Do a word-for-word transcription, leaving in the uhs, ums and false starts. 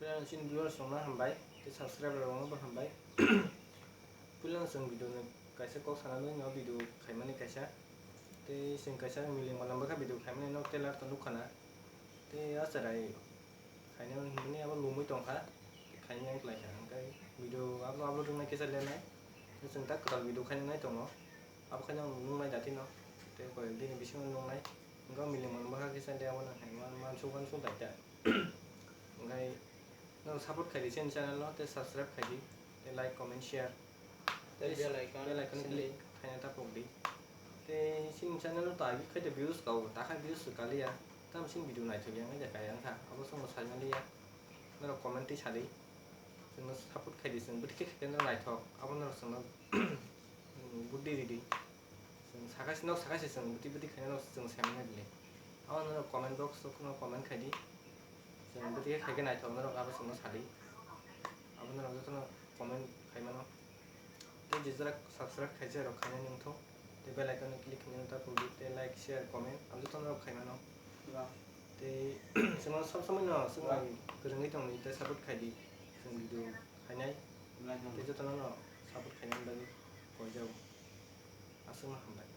Puila chini viewers rokno hambai, tei subscriber rokno bo hambai. Puila chwng video ni kaisa kok sana bagwi no video khaimani kaisa. Tei chwng kaisa miling malam bwkha video khaimani no trailer to nukha na. Tei acharai khaina hinmani abo lumui tongkha. Khaina wng klaikha, hwnkhe video upload, upload wngnai kisa lenai. Tei chwng ta kwtal video khaina nai tongo. Abo khaina nuknai datino. Tei koi bini bisingo nuknai. Hwnkhe miling malam bwkha kisa le abo nang hai man, man suk, man suk daita. Hwnkhe no support khaidi chini channel no, tei subscribe khaidi, tei like, comment, share. Tei tei bell icon bell icon sindi. Click khaina ta pokdi. Tei chini channel no ta agi khaito views kau, ta kha views kaliya. Tam chini video naithok yang ja kaya wngkha. Abo chwngno saimaliya. Norok comment tei sadi. Chwngno support khaidi, chwng bwtwi khe khe no naithok. Abo norok chwngno buddi ridi. Chwng sakha se, nok sakha se chwng bwtwi bwtwi khaina nok chwng saimanya bile. Abo norok comment box o kheno comment khaidi. Chwng bwtwi khe khaikhe naithok norok abo chwngno sadi. Abo norok jotono comment khaimano. Tei je jora subscribe khaijak rok khainani wngthok. Tei bell icon no click khainani ta pogdi. Tei like, share, comment abo jotono norok khaimano. Tei chwngno sob somoi no chwng bai kwrwngwi tongdi tei support khaidi. Chwng video khainai. Tei jotono no support khainani bagwi koijago. Aswkno hambai.